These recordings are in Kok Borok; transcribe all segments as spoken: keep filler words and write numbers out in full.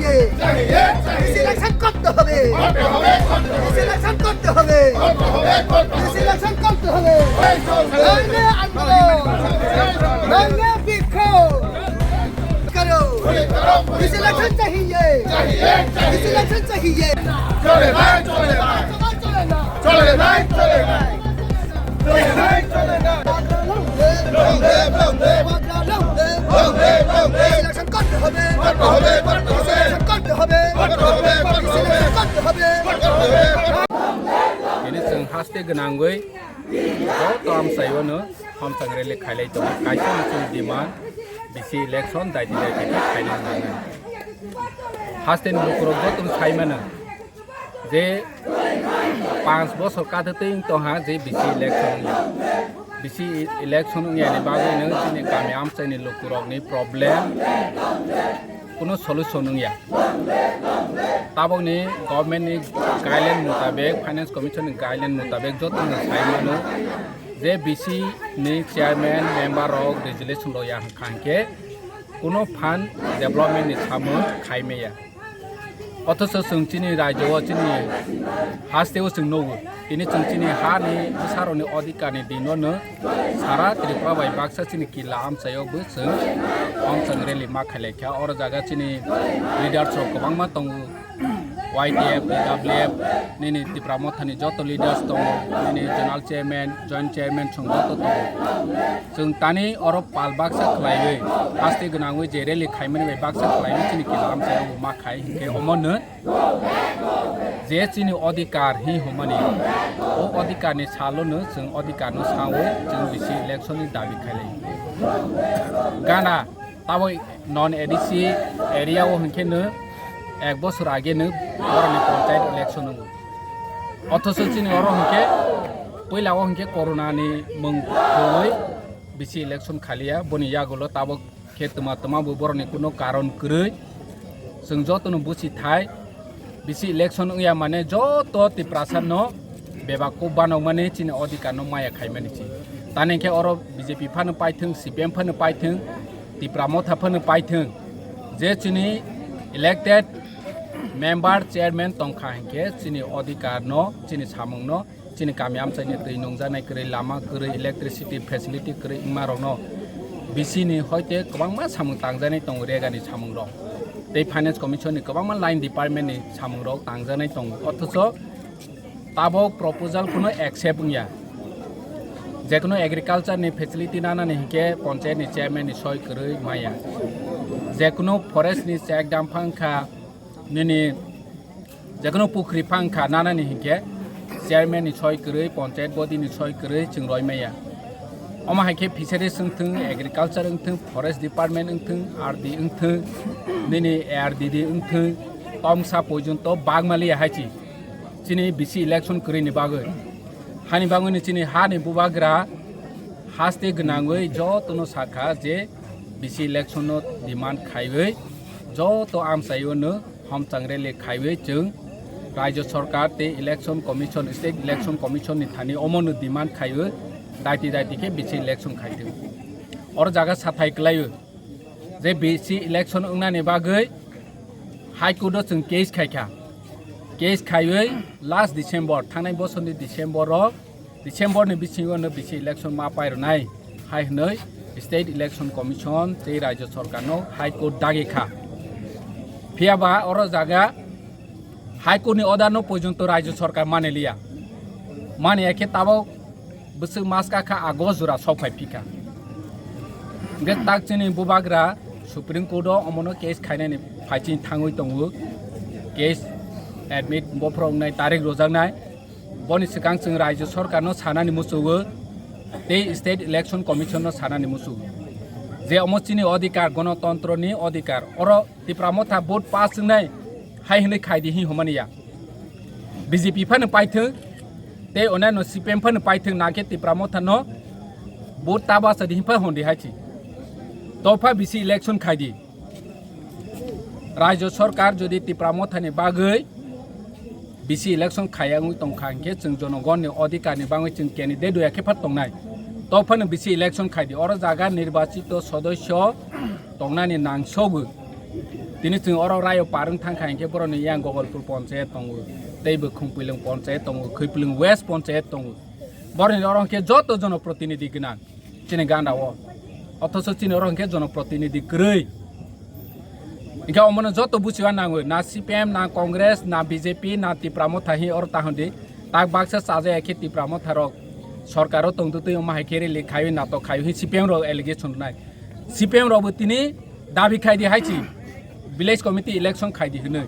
DC election করতে হবে। DC election করতে হবে। ডিসি ইলেকশন করতে হবে। নইলে আন্দোলন, নইলে বিক্ষোভ করো। ডিসি ইলেকশন চাহিয়ে। ডিসি ইলেকশন চাহিয়ে। চলে না, চলে না। চলে না। চলে না, চলে না। Ini chwng haste gwnangwi joto amchai wano hamchang rally khailai tongo. Kaisa ni chini demand, bisi election daiti daiti khe khaina nangnai. Haste ni lukurok joto sai mano. Je panch bosor kathwtwi wng tongha je bisi election wngya. Bisi election wngya ni bagwi no chini kami amchai ni lukurok ni problem kuno solution wngya. Tabok ni government ni guideline mutabek, finance commission ni guideline mutabek joto no sai mano je bisi ni chairman member rok resolution loya hwnkha hwnkhe kuno phan development ni samung khai maya. Othocho chwng chini rajyo o, chini haste o chwng nugo. Tini chwng chini ha ni bwsarok ni odhikar ni din no sara Tripura bai baksa chini kila amchai o bo chwng hamchang rally ma khailai kha. Oro jaga chini leaders rok kwbangma tongo. Y T F, T W F, nini Tipra Motha ni joto leaders tongo, nini zonal chairman, joint chairman chwng joto tongo. Chwng tani oro pal baksa khlaiwi, haste gwnangwi je rally khaimani bai baksa khlaiwi chini kila amchai o ma khai hinkhe omo no je chini odhikar hi hwnmani, o odhikar ni salo no chwng odhikar no sawi chwng bisi election ni dabi khailai. Gana tabo non A D C area o hinkhe no ek bosor age no borok ni panchayat election wngo. Othocho chini oro hinkhe puila o hinkhe corona ni mung thwi bisi election khaliya, boni yagulo tabok khe twma twma bo borok ni kuno karon kwrwi. Chwng joto no buchi thai, bisi election wngya mane joto Tiprasa no bebak kok banok mani chini odhikar no maya khai mani chi. Tani khe oro B J P phano paithwng, C P M phano paithwng, Tipra Motha phano paithwng, je chini elected member, chairman tongkha hinkhe chini odhikar no, chini samung no, chini kami amchaini twi nungjaknai kwrwi, lama kwrwi, electricity facility kwrwi wngma rokno bisi ni hoite kwbangma samung tangjaknai tongo, rega ni samung rok tei finance commission ni kwbangma line department ni samung rok tangjaknai tongo. Othocho tabok proposal kuno accept wngya. Jekuno agriculture ni facility nanani hinkhe panchayat ni chairman ni soi kwrwi maya. Jekuno forest ni check dam phangkha nini jekuno pukhri phangkha nanani hinkhe chairman ni soi kwrwi, panchayat body ni soi kwrwi chwng roi maya. Omo hai khe fisheries wngthwng, agriculture wngthwng, forest department wngthwng, R D wngthwng, nini A R D D wngthwng, tomsa porjonto bagmaliya hai chi. Chini bisi election kwrwi ni bagwi. Hani bagwi ni chini ha ni bubagra haste gwnangwi jotono sakha je bisi election no demand khaiwi joto amchaio no hamchang rally khaiwi chwng Rajya Sarkar tei Election Commission, State Election Commission ni thani omo no demand khaiwi daiti daiti khe bisi election khaitwng. Oro jaga sathai kwlaiwi je bisi election wngnani bagwi High Court o chwng case khaikha. Case khaiwi last December, thangnai bosor ni December o, December ni bisingo no bisi election ma pairwnai hai hwnwi State Election Commission tei Rajya Sarkar no High Court dagi kha. Phiya ba oro jaga High Court ni order no porjonto Rajya Sarkar mani liya. Mani ya khe tabok bwswk maska kha August jora sok phai phikha. Hingke tak chini bubagra Supreme Court o omono case khainani phaiching thangwi tongo. Case admit bophorok wngnai tarik rojaknai. Boni swkang chwng Rajya Sarkar no sanani muchungo tei State Election Commission no sanani muchungo je omo chini odhikar, gonotontro ni odhikar. Oro Tipra Motha vote pass wngnai hai hwnwi khaidi hi hwnmani ya. B J P phano paithwng tei onano C P M phano paithwng, na khe Tipra Motha no vote ta bachadi hwnpha hondi hai chi. Topha bisi election khaidi. Rajya Sarkar jodi Tipra Motha ni bagwi bisi election khaya wngwi tongkha hinkhe chwng jonogon ni odhikar ni bagwi chwng candidate ya khe phat tongnai. Tophano bisi election khaidi. Oro jaga nirbachito sodosyo tongnani nangsogo. Tini chwng oro rayo parwng thangkha hinkhe borokni yang Gogolpur ponchayat tongo, tei bo Khumpuilwng ponchayat tongo, Khumpuilwng West ponchayat tongo. Borokni oro hinkhe joto jonoprotinidhi gwnang chini ganda o. Othocho chini oro hinkhe jonoprotinidhi kwrwi. Hinkhe omono joto buchiba nango, na C P M, na Congress, na B J P, na Tipra Motha hi oro tahon di. Tak baksa chajaya khe Tipra Motha rok sorkaro tongtwtwi omo hai khe rally khaiwi natok khaiwi hi C P M rok allegation rwnai. C P M rok bo tini dabi khai di hai si village committee election khai di hinwi.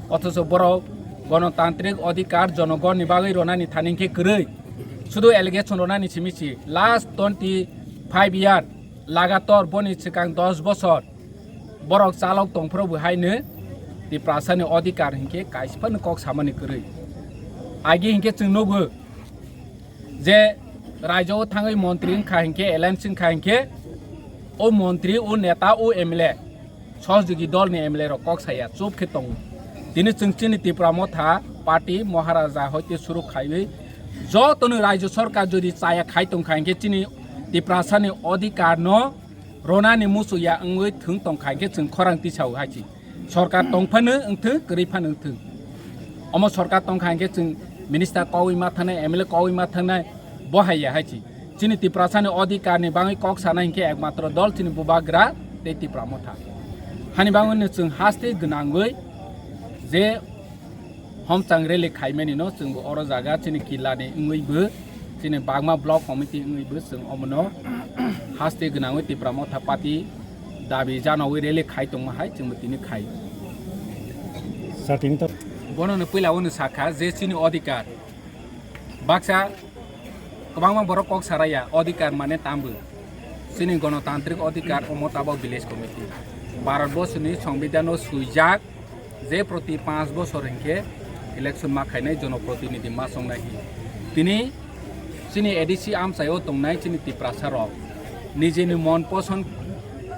Othocho borok gonotantrik odhikar jonogonni bagwi ronani thani khe kwrwi. Sudu allegation ronani simi si last twenty five year lagator boni swkang dos bosor borok chalok tongphuru bo haino Tiprasani odhikar hinkhe kaisa phano kok samani kwrwi. Agi hinkhe chwng nugo je raijao thangwi montri wngkha hinkhe, alliance wngkha hinkhe, o montri, o neta, o M L A, sohjogi dolni M L A rok kok saya, chup khe tongo. Tini chwng chini Tipra Motha party Maharaja hoite suru khaiwi jotoni raijyo sorkar jodi chaya khai tongkha hinkhe chini Tiprasani odhikar no ronani musu ya wngwi thwng tongkha hinkhe chwng khorang tisao hai si. Sorkar tong phano wngthwng, kwrwi phano wngthwng. Omo sorkar tongkha hinkhe chwng minister kogwi ma thangnai, M L A kogwi ma thangnai, bo hai ya hai si. Chini Tiprasani odhikarni bagwi kok sanai hinkhe ekmatro dol chini Bubagra tei Tipra Motha. Hani bagwino chwng haste gwnangwi je homchang rally khaimani no chwngbo oro jaga chini kilani wngwibo, chini Bagma block committee wngwibo chwng omono haste gwnangwi Tipra Motha party dabi janawi rally khai tongma hai chwngbo tini khai. Sir, tini to- Bono no puila ono sakha je chini odhikar baksa kwbangma borok kok saraya, odhikar mane tambo chini gonotantrik odhikar omo tabok village committee. Bharat borsoni songbidano swijak je proti panch bosor hinkhe election ma khainai jonoprotinidhi ma songnai hi. Tini chini A D C amchaio tongnai chini Tiprasa rok nijeni mon poson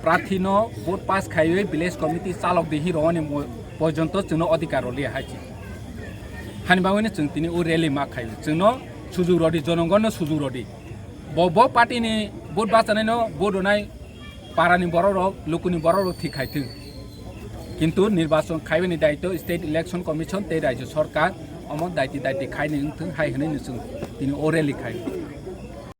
prarthi no vote pass khaiwi village committee chalok di hi rogoni mo-, porjonto chwngno odhikar rwliya hai si. Hani bagwino chwng tini o rally ma khaio. Chwngno sujuk rodi, jonogonno sujuk rodi. Bo, bo party ni vote bachanaino vote rwnai parani borok rok, lukuni borok rok thik khai thung. Kintu nirbachon khaibani daityo State Election Commission tei Rajya Sorkar omo daiti daiti khaini wngthung hai hwnwi no chwng tini o rally khai.